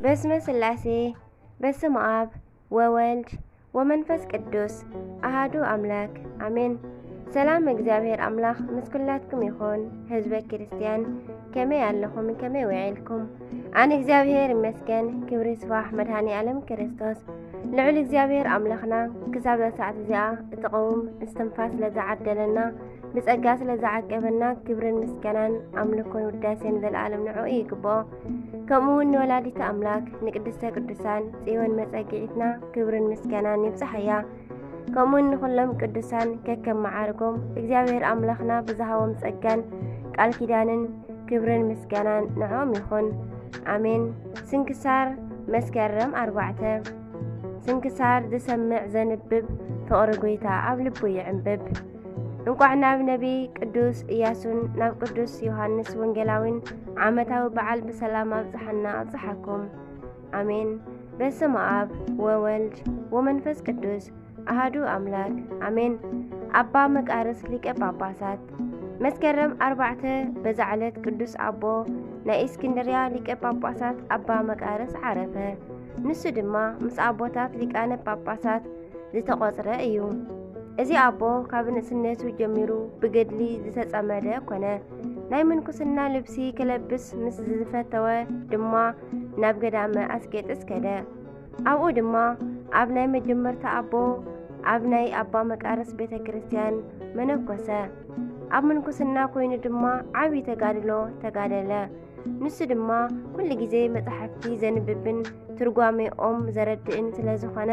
በስመ ስላሴ፣ በስመ አብ ወወልድ ወመንፈስ ቅዱስ አሃዱ አምላክ አሜን። ሰላም እግዚኣብሔር አምላክ ምስ ኩላትኩም ይኹን። ህዝበ ክርስቲያን ከመይ ኣለኹም? ከመይ ውዒልኩም? ኣነ እግዚኣብሔር ይመስገን። ክብሪ ስባሕ መድኃኔ ዓለም ክርስቶስ ልዑል እግዚኣብሔር ኣምላኽና ክሳብ እዛ ሰዓት እዚኣ እትቐውም እስትንፋስ ስለ ዝዓደለና፣ ብጸጋ ስለ ዝዓቀበና፣ ክብርን ምስጋናን ኣምልኮን ውዳሴን ዘለኣለም ንዕኡ ይግብኦ። ከምኡ እውን ንወላዲተ ኣምላክ ንቅድስተ ቅዱሳን ጽዮን መጸግዒትና ክብርን ምስጋናን ይብጽሓያ። ከምኡ እውን ንኹሎም ቅዱሳን ከከም መዓርጎም እግዚኣብሔር ኣምላኽና ብዝሃቦም ጸጋን ቃል ኪዳንን ክብርን ምስጋናን ንዕኦም ይኹን። ኣሜን። ስንክሳር መስከረም ኣርባዕተ። ስንክሳር ዝሰምዕ ዘንብብ ፍቕሪ ጐይታ ኣብ ልቡ ይዕንብብ። እንቋዕ ናብ ነቢይ ቅዱስ ኢያሱን ናብ ቅዱስ ዮሃንስ ወንጌላዊን ዓመታዊ በዓል ብሰላም ኣብጽሓና ኣብጽሓኩም። ኣሜን። በስመ አብ ወወልድ ወመንፈስ ቅዱስ አሃዱ አምላክ አሜን። አባ መቃርስ ሊቀ ጳጳሳት። መስከረም ኣርባዕተ በዛ ዕለት ቅዱስ ኣቦ ናይ እስክንድርያ ሊቀ ጳጳሳት ኣባ መቃርስ ዓረፈ። ንሱ ድማ ምስ ኣቦታት ሊቃነ ጳጳሳት ዝተቖጽረ እዩ። እዚ ኣቦ ካብ ንእስነቱ ጀሚሩ ብገድሊ ዝተጸመደ ኮነ። ናይ ምንኩስና ልብሲ ክለብስ ምስ ዝፈተወ ድማ ናብ ገዳመ ኣስቄጥስ ከደ። ኣብኡ ድማ ኣብ ናይ መጀመርታ ኣቦ ኣብ ናይ ኣባ መቃርስ ቤተ ክርስቲያን መነኮሰ። ኣብ ምንኩስና ኮይኑ ድማ ዓቢ ተጋድሎ ተጋደለ። ንሱ ድማ ኩሉ ግዜ መጻሕፍቲ ዘንብብን ትርጓሜኦም ዘረድእን ስለ ዝኾነ፣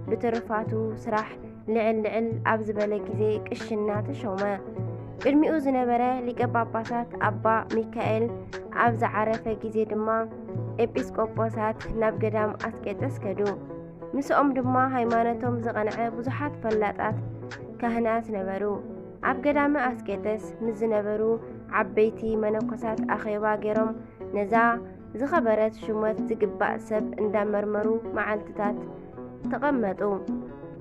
ብትሩፋቱ ስራሕ ልዕል ልዕል ኣብ ዝበለ ግዜ ቅሽና ተሾመ። ቅድሚኡ ዝነበረ ሊቀ ጳጳሳት ኣባ ሚካኤል ኣብ ዝዓረፈ ግዜ ድማ ኤጲስቆጶሳት ናብ ገዳም ኣስቄጥስ ከዱ። ምስኦም ድማ ሃይማኖቶም ዝቐንዐ ብዙሓት ፈላጣት ካህናት ነበሩ። ኣብ ገዳመ ኣስቄጥስ ምስ ዝነበሩ ዓበይቲ መነኮሳት ኣኼባ ገይሮም ነዛ ዝኸበረት ሹመት ዝግባእ ሰብ እንዳመርመሩ መዓልትታት ተቐመጡ።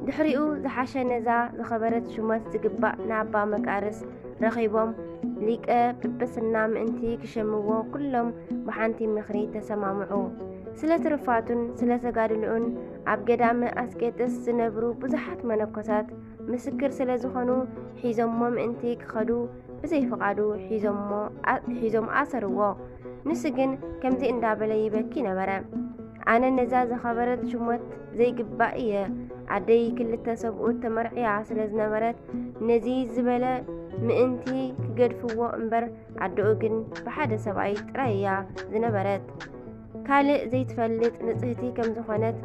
ድሕሪኡ ዝሓሸ ነዛ ዝኸበረት ሹመት ዝግባእ ንኣባ መቃርስ ረኺቦም ሊቀ ጵጵስና ምእንቲ ክሸምዎ ኩሎም ብሓንቲ ምኽሪ ተሰማምዑ። ስለ ትሩፋቱን ስለ ተጋድልኡን ኣብ ገዳመ ኣስቄጥስ ዝነብሩ ብዙሓት መነኮሳት ምስክር ስለ ዝኾኑ ሒዞሞ ምእንቲ ክኸዱ ብዘይ ፍቓዱ ሒዞሞ ኣ-፣ ሒዞም ኣሰርዎ። ንሱ ግን ከምዚ እንዳበለ ይበኪ ነበረ። ኣነ ነዛ ዝኸበረት ሹመት ዘይግባእ እየ። ኣደይ ክልተ ሰብኡት ተመርዕያ ስለ ዝነበረት ነዚ ዝበለ ምእንቲ ክገድፍዎ እምበር ኣደኡ ግን ብሓደ ሰብኣይ ጥራይ እያ ዝነበረት። ካልእ ዘይትፈልጥ ንጽህቲ ከም ዝኾነት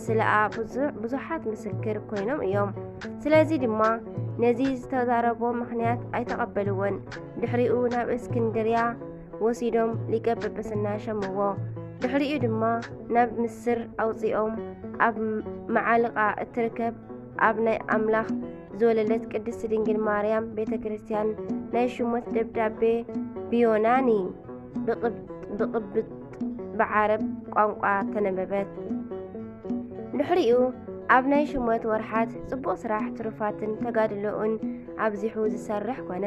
ስለኣ ብዙ-፣ ብዙሓት ምስክር ኮይኖም እዮም። ስለዚ ድማ ነዚ ዝተዛረቦ ምኽንያት ኣይተቐበልዎን። ድሕሪኡ ናብ እስክንድርያ ወሲዶም ሊቀ ጵጵስና ሸምዎ። ድሕሪኡ ድማ ናብ ምስር ኣውጺኦም ኣብ መዓልቓ እትርከብ ኣብ ናይ ኣምላኽ ዝወለደት ቅድስት ድንግል ማርያም ቤተ ክርስቲያን ናይ ሹመት ደብዳቤ ብዮናኒ፣ ብቕብ-፣ ብቕብጥ፣ ብዓረብ ቋንቋ ተነበበት። ድሕሪኡ ኣብ ናይ ሹመት ወርሓት ጽቡቕ ስራሕ ትሩፋትን ተጋድሎኡን ኣብዚሑ ዝሰርሕ ኮነ።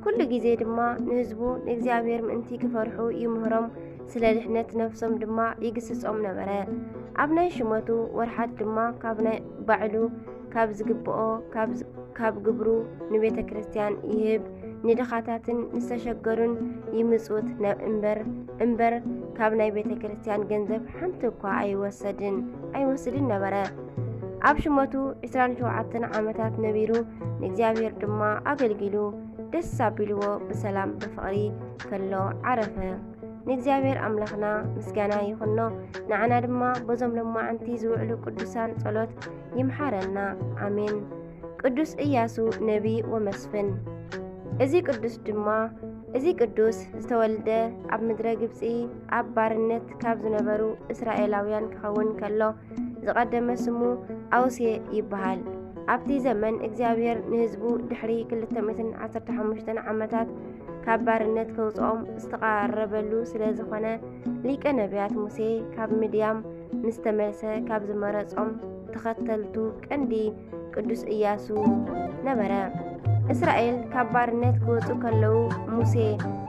ኩሉ ግዜ ድማ ንህዝቡ ንእግዚኣብሔር ምእንቲ ክፈርሑ ይምህሮም፣ ስለ ድሕነት ነፍሶም ድማ ይግስጾም ነበረ። ኣብ ናይ ሹመቱ ወርሓት ድማ ካብ ናይ ባዕሉ ካብ ዝግብኦ ካብ ዝ-፣ ካብ ግብሩ ንቤተ ክርስቲያን ይህብ፣ ንድኻታትን ንዝተሸገሩን ይምጽውት ነ-፣ እምበር፣ እምበር ካብ ናይ ቤተ ክርስቲያን ገንዘብ ሓንቲ እኳ ኣይወሰድን፣ ኣይወስድን ነበረ። ኣብ ሹመቱ ዕስራን ሸውዓተን ዓመታት ነቢሩ፣ ንእግዚኣብሔር ድማ ኣገልጊሉ፣ ደስ ኣቢልዎ ብሰላም ብፍቕሪ ከሎ ዓረፈ። ንእግዚኣብሔር ኣምላኽና ምስጋና ይኹኖ፣ ንዓና ድማ በዞም ሎማዓንቲ ዝውዕሉ ቅዱሳን ጸሎት ይምሓረና። ኣሜን። ቅዱስ ኢያሱ ነቢይ ወመስፍን። እዚ ቅዱስ ድማ፣ እዚ ቅዱስ ዝተወልደ ኣብ ምድረ ግብጺ ኣብ ባርነት ካብ ዝነበሩ እስራኤላውያን ክኸውን ከሎ፣ ዝቐደመ ስሙ ኣውሴ ይበሃል። ኣብቲ ዘመን እግዚኣብሔር ንህዝቡ ድሕሪ ክልተ ሚእትን ዓሰርተ ሓሙሽተን ዓመታት ካብ ባርነት ከውጽኦም ዝተቓረበሉ ስለ ዝኾነ፣ ሊቀ ነቢያት ሙሴ ካብ ምድያም ምስ ተመልሰ ካብ ዝመረጾም ተኸተልቱ ቀንዲ ቅዱስ ኢያሱ ነበረ። እስራኤል ካብ ባርነት ክወጹ ከለዉ ሙሴ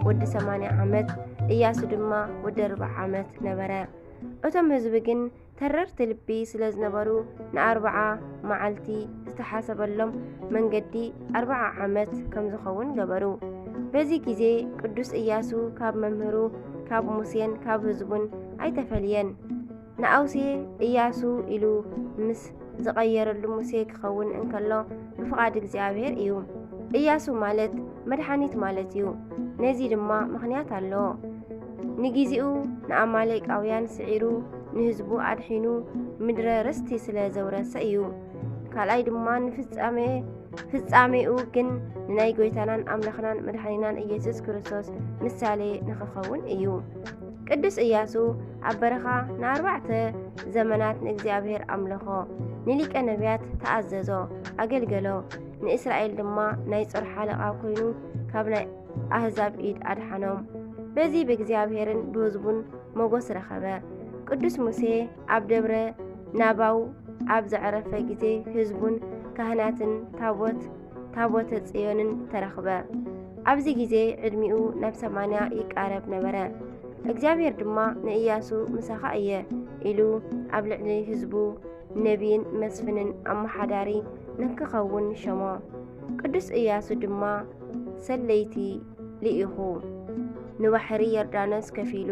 ወዲ ሰማንያ ዓመት፣ ኢያሱ ድማ ወዲ ኣርብዓ ዓመት ነበረ። እቶም ህዝቢ ግን ተረርቲ ልቢ ስለ ዝነበሩ፣ ንኣርብዓ መዓልቲ ዝተሓሰበሎም መንገዲ ኣርብዓ ዓመት ከም ዝኸውን ገበሩ። በዚ ግዜ ቅዱስ ኢያሱ ካብ መምህሩ፣ ካብ ሙሴን ካብ ህዝቡን ኣይተፈልየን። ንኣውሴ ኢያሱ ኢሉ ምስ ዝቐየረሉ ሙሴ ክኸውን እንከሎ፣ ብፍቓድ እግዚኣብሔር እዩ። ኢያሱ ማለት መድሓኒት ማለት እዩ። ነዚ ድማ ምኽንያት ኣለዎ። ንጊዜኡ ንኣማሌቃውያን ስዒሩ ንህዝቡ ኣድሒኑ ምድረ ርስቲ ስለ ዘውረሰ እዩ። ካልኣይ ድማ ንፍጻሜ ፍጻሜኡ ግን ንናይ ጎይታናን ኣምላኽናን መድሓኒናን ኢየሱስ ክርስቶስ ምሳሌ ንኽኸውን እዩ። ቅዱስ ኢያሱ ኣብ በረኻ ንኣርባዕተ ዘመናት ንእግዚኣብሔር ኣምለኾ፣ ንሊቀ ነቢያት ተኣዘዞ፣ ኣገልገሎ። ንእስራኤል ድማ ናይ ጾር ሓለቓ ኮይኑ ካብ ናይ ኣህዛብ ኢድ ኣድሓኖም። በዚ ብእግዚኣብሔርን ብህዝቡን ሞገስ ረኸበ። ቅዱስ ሙሴ ኣብ ደብረ ናባው ኣብ ዘዕረፈ ግዜ ህዝቡን ካህናትን ታቦት ታቦተ ጽዮንን ተረኽበ። ኣብዚ ግዜ ዕድሚኡ ናብ ሰማንያ ይቃረብ ነበረ። እግዚኣብሔር ድማ ንኢያሱ ምሳኻ እየ ኢሉ ኣብ ልዕሊ ህዝቡ ነቢይን መስፍንን ኣመሓዳሪ ንክኸውን ሸሞ። ቅዱስ ኢያሱ ድማ ሰለይቲ ልኢኹ፣ ንባሕሪ ዮርዳኖስ ከፊሉ፣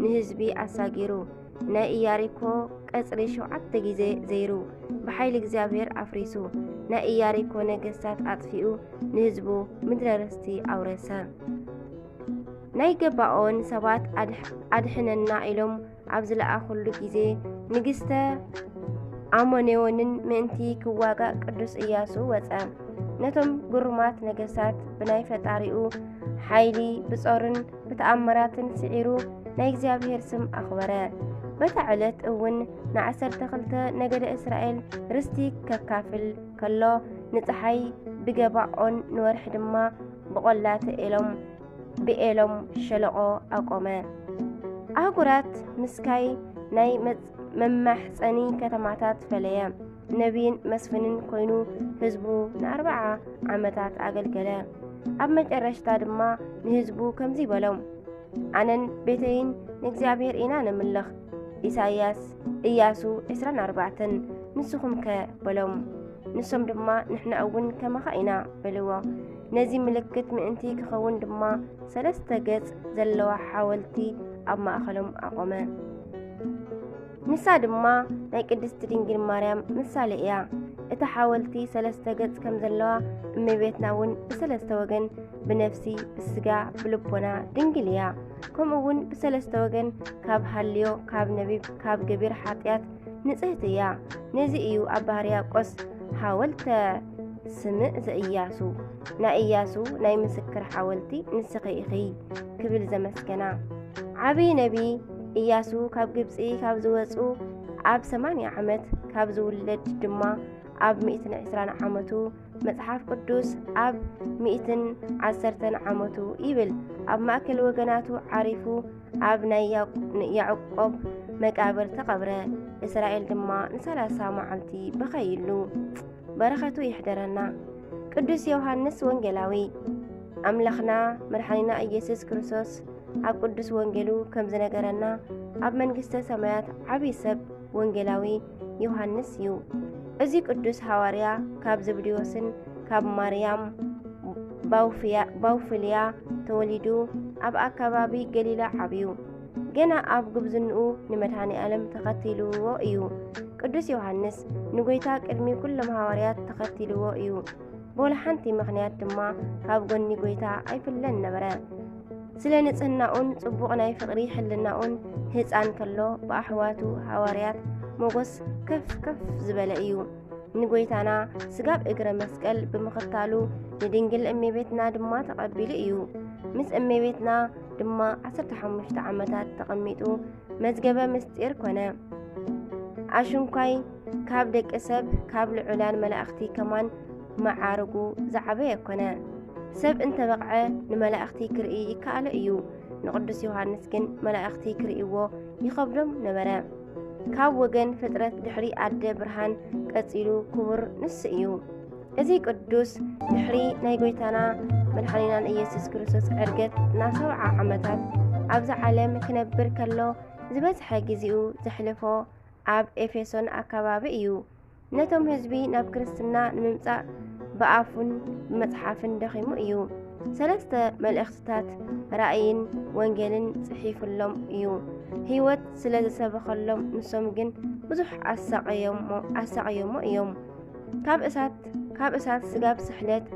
ንህዝቢ ኣሳጊሩ፣ ናይ ኢያሪኮ ቀጽሪ ሸውዓተ ግዜ ዘይሩ፣ ብሓይሊ እግዚኣብሔር ኣፍሪሱ፣ ናይ ኢያሪኮ ነገስታት ኣጥፊኡ፣ ንህዝቡ ምድረ ርስቲ ኣውረሰ። ናይ ገባኦን ሰባት ኣድሕ-፣ ኣድሕነና ኢሎም ኣብ ዝለኣኹሉ ግዜ፣ ንግስተ ኣሞኔዎንን ምእንቲ ክዋጋእ ቅዱስ ኢያሱ ወጸ። ነቶም ግሩማት ነገስታት ብናይ ፈጣሪኡ ሓይሊ፣ ብጾርን ብተኣምራትን ስዒሩ ናይ እግዚኣብሔር ስም ኣኽበረ። በታ ዕለት እውን ንዓሰርተ ክልተ ነገደ እስራኤል ርስቲ ከካፍል ከሎ፣ ንጸሓይ ብገባኦን ንወርሒ ድማ ብቖላ ተኤሎም ብኤሎም ሸለቆ ኣቆመ። ኣህጉራት ምስካይ ናይ መጽ-፣ መማሕጸኒ ከተማታት ፈለየ። ነቢይን መስፍንን ኮይኑ ህዝቡ ንኣርብዓ ዓመታት ኣገልገለ። ኣብ መጨረሽታ ድማ ንህዝቡ ከምዚ በሎም፣ ኣነን ቤተይን ንእግዚኣብሔር ኢና ነምልኽ። ኢሳይያስ፣ ኢያሱ ዕስራን ኣርባዕተን። ንስኹም ከ በሎም። ንሶም ድማ ንሕና እውን ከማኻ ኢና በልዎ። ነዚ ምልክት ምእንቲ ክኸውን ድማ ሰለስተ ገጽ ዘለዋ ሓወልቲ ኣብ ማእከሎም ኣቖመ። ንሳ ድማ ናይ ቅድስቲ ድንግል ማርያም ምሳሌ እያ። እታ ሓወልቲ ሰለስተ ገጽ ከም ዘለዋ፣ እመቤትና እውን ብሰለስተ ወገን፣ ብነፍሲ፣ ብስጋ፣ ብልቦና ድንግል እያ። ከምኡ እውን ብሰለስተ ወገን ካብ ሃልዮ፣ ካብ ነቢብ፣ ካብ ገቢር ሓጢኣት ንጽህቲ እያ። ነዚ እዩ ኣባ ሕርያቆስ ሓወልተ ስምዕ ዘኢያሱ፣ ናይ ኢያሱ ናይ ምስክር ሓወልቲ ንስኺ ኢኺ ክብል ዘመስገና። ዓብዪ ነቢ ኢያሱ ካብ ግብጺ ካብ ዝወጹ ኣብ ሰማንያ ዓመት፣ ካብ ዝውለድ ድማ ኣብ ሚእትን ዕስራን ዓመቱ፣ መጽሓፍ ቅዱስ ኣብ ሚእትን ዓሰርተን ዓመቱ ይብል። ኣብ ማእከል ወገናቱ ዓሪፉ ኣብ ናይ ያዕ-፣ ያዕቆብ መቃብር ተቐብረ። እስራኤል ድማ ንሰላሳ መዓልቲ በኸይሉ። በረኸቱ ይሕደረና። ቅዱስ ዮሃንስ ወንጌላዊ። ኣምላኽና መድሓኒና ኢየሱስ ክርስቶስ ኣብ ቅዱስ ወንጌሉ ከም ዝነገረና፣ ኣብ መንግስተ ሰማያት ዓብዪ ሰብ ወንጌላዊ ዮሃንስ እዩ። እዚ ቅዱስ ሃዋርያ ካብ ዘብድዮስን ካብ ማርያም ባውፍያ-፣ ባውፍልያ ተወሊዱ፣ ኣብ ኣከባቢ ገሊላ ዓብዩ። ገና ኣብ ጉብዝንኡ ንመድኃኔ ዓለም ተኸቲልዎ እዩ። ቅዱስ ዮሐንስ ንጎይታ ቅድሚ ኩሎም ሃዋርያት ተኸቲልዎ እዩ። ብወላ ሓንቲ ምኽንያት ድማ ካብ ጎኒ ጎይታ ኣይፍለን ነበረ። ስለ ንጽህናኡን ጽቡቕ ናይ ፍቕሪ ሕልናኡን ህፃን ከሎ ብኣሕዋቱ ሃዋርያት ሞገስ ከፍ ከፍ ዝበለ እዩ። ንጎይታና ስጋብ እግረ መስቀል ብምኽታሉ ንድንግል እመቤትና ድማ ተቐቢሉ እዩ። ምስ እመቤትና ድማ ዓሰርተ ሓሙሽተ ዓመታት ተቐሚጡ መዝገበ ምስጢር ኮነ። ኣሽንኳይ ካብ ደቂ ሰብ ካብ ልዑላን መላእኽቲ ከማን መዓርጉ ዝዓበየ ኮነ። ሰብ እንተበቕዐ ንመላእኽቲ ክርኢ ይከኣሎ እዩ። ንቅዱስ ዮሐንስ ግን መላእኽቲ ክርእይዎ ይኸብዶም ነበረ። ካብ ወገን ፍጥረት ድሕሪ ኣደ ብርሃን ቀጺሉ ክቡር ንሱ እዩ። እዚ ቅዱስ ድሕሪ ናይ ጎይታና መድሓኒናን ኢየሱስ ክርስቶስ ዕርገት ናብ ሰብዓ ዓመታት ኣብዛ ዓለም ክነብር ከሎ ዝበዝሐ ግዜኡ ዘሕለፎ ኣብ ኤፌሶን ኣከባቢ እዩ። ነቶም ህዝቢ ናብ ክርስትና ንምምጻእ ብኣፉን ብመጽሓፍን ደኺሙ እዩ። ሰለስተ መልእኽትታት ራእይን ወንጌልን ጽሒፉሎም እዩ። ህይወት ስለ ዝሰበኸሎም ንሶም ግን ብዙሕ ኣሳቐዮሞ ኣሳቐዮሞ እዮም። ካብ እሳት ካብ እሳት ስጋብ ስሕለት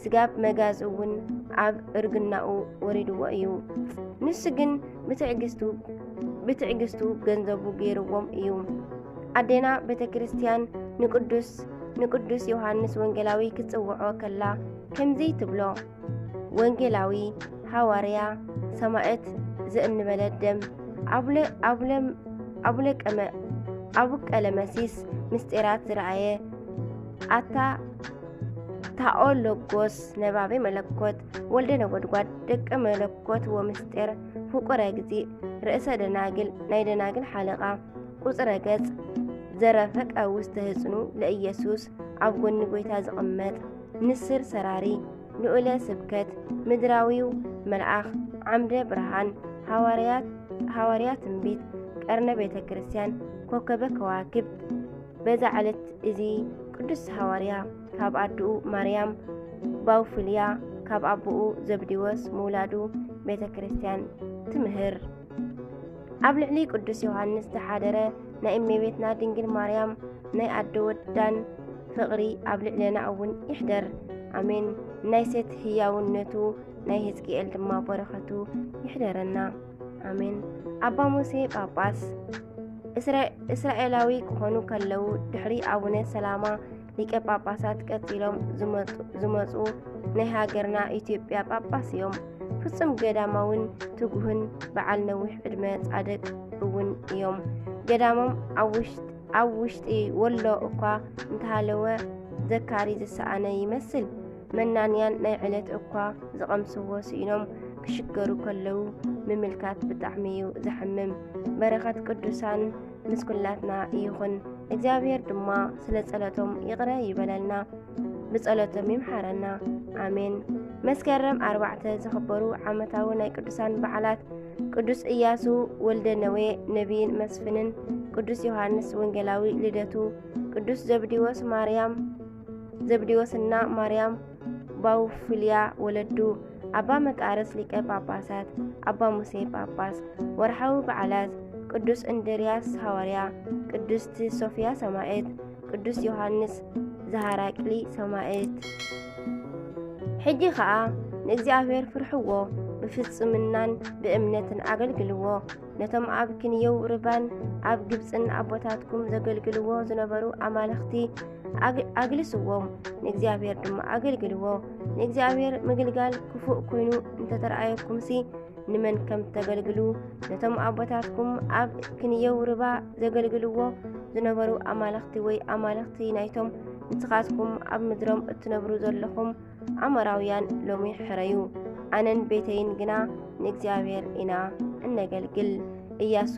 ስጋብ መጋዝ እውን ኣብ እርግናኡ ወሪድዎ እዩ። ንሱ ግን ብትዕግስቱ ብትዕግስቱ ገንዘቡ ገይርዎም እዩ። ኣዴና ቤተ ክርስቲያን ንቅዱስ ንቅዱስ ዮሃንስ ወንጌላዊ ክትጽውዖ ከላ ከምዚ ትብሎ፣ ወንጌላዊ፣ ሃዋርያ፣ ሰማእት ዘእንበለ ደም ኣቡለ ኣቡለ ኣቡለ ቀመ ኣቡ ቀለመሲስ ምስጢራት ዝረኣየ ኣታ ታኦሎጎስ ነባቤ መለኮት ወልደ ነጎድጓድ ደቂ መለኮት ወምስጢር ፍቁረ ግዜ ርእሰ ደናግል ናይ ደናግል ሓለቓ ቁጽረ ገጽ ዘረፈቀ ውስተ ህጽኑ ለኢየሱስ ኣብ ጎኒ ጎይታ ዝቕመጥ ንስር ሰራሪ ልኡለ ስብከት ምድራዊው መልኣኽ ዓምደ ብርሃን ሃዋርያ ትንቢት ቀርነ ቤተ ክርስቲያን ኮከበ ከዋክብት በዛ ዕለት እዚ ቅዱስ ሃዋርያ ካብ ኣድኡ ማርያም ባውፍልያ ካብ ኣቦኡ ዘብዲዎስ ምውላዱ ቤተ ክርስቲያን ትምህር። ኣብ ልዕሊ ቅዱስ ዮሃንስ ዝሓደረ ናይ እመቤትና ድንግል ማርያም ናይ ኣደ ወዳን ፍቕሪ ኣብ ልዕሌና እውን ይሕደር። ኣሜን። ናይ ሴት ህያውነቱ ናይ ህዝቅኤል ድማ በረኸቱ ይሕደረና። ኣሜን። ኣባ ሙሴ ጳጳስ እስራኤላዊ ክኾኑ ከለዉ ድሕሪ ኣቡነ ሰላማ ሊቀ ጳጳሳት ቀጺሎም ዝመጹ ናይ ሃገርና ኢትዮጵያ ጳጳስ እዮም። ፍጹም ገዳማውን ትጉህን በዓል ነዊሕ ዕድመ ጻድቅ እውን እዮም። ገዳሞም ኣብ ውሽጢ ወሎ እኳ እንተሃለወ ዘካሪ ዝሰኣነ ይመስል። መናንያን ናይ ዕለት እኳ ዝቐምስዎ ስኢኖም ክሽገሩ ከለዉ ምምልካት ብጣዕሚ እዩ ዘሕምም። በረኸት ቅዱሳን ምስ ኩላትና ይኹን። እግዚኣብሔር ድማ ስለ ጸሎቶም ይቕረ ይበለልና፣ ብጸሎቶም ይምሓረና። ኣሜን። መስከረም ኣርባዕተ ዝኽበሩ ዓመታዊ ናይ ቅዱሳን በዓላት ቅዱስ እያሱ ወልደ ነዌ ነቢይን መስፍንን፣ ቅዱስ ዮሃንስ ወንጌላዊ ልደቱ፣ ቅዱስ ዘብዲዎስ ማርያም ዘብዲዎስና ማርያም ባውፍልያ ወለዱ፣ ኣባ መቃርስ ሊቀ ጳጳሳት፣ ኣባ ሙሴ ጳጳስ። ወርሓዊ በዓላት ቅዱስ እንድርያስ ሃዋርያ፣ ቅድስቲ ሶፍያ ሰማዕት፣ ቅዱስ ዮሃንስ ዘሃራቅሊ ሰማዕት። ሕጂ ኸኣ ንእግዚኣብሔር ፍርሕዎ፣ ብፍጽምናን ብእምነትን ኣገልግልዎ። ነቶም ኣብ ክንየው ርባን ኣብ ግብጽን ኣቦታትኩም ዘገልግልዎ ዝነበሩ ኣማልኽቲ ኣግ- ኣግልስዎም፣ ንእግዚኣብሔር ድማ ኣገልግልዎ። ንእግዚኣብሔር ምግልጋል ክፉእ ኮይኑ እንተተረኣየኩምሲ፣ ንመን ከም ተገልግሉ፣ ነቶም ኣቦታትኩም ኣብ ክንየው ርባ ዘገልግልዎ ዝነበሩ ኣማልኽቲ ወይ ኣማልኽቲ ናይቶም ንስኻትኩም ኣብ ምድሮም እትነብሩ ዘለኹም ኣሞራውያን ሎሚ ሕረዩ፣ ኣነን ቤተይን ግና ንእግዚኣብሔር ኢና እነገልግል። ኢያሱ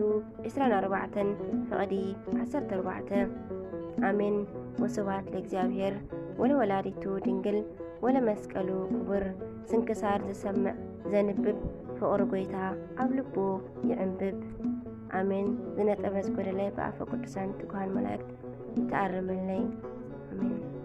ዕስራን ኣርባዕተን ፍቕዲ ዓሰርተ ኣርባዕተ። ኣሜን። ወስብሐት ለእግዚኣብሔር ወለወላዲቱ ድንግል ወለመስቀሉ ክቡር። ስንክሳር ዝሰምዕ ዘንብብ ፍቕሪ ጐይታ ኣብ ልቡ ይዕንብብ። ኣሜን። ዝነጠበ ዝጎደለ ብኣፈ ቅዱሳን ትጉሃን መላእክት ይተኣረመለይ። ኣሜን።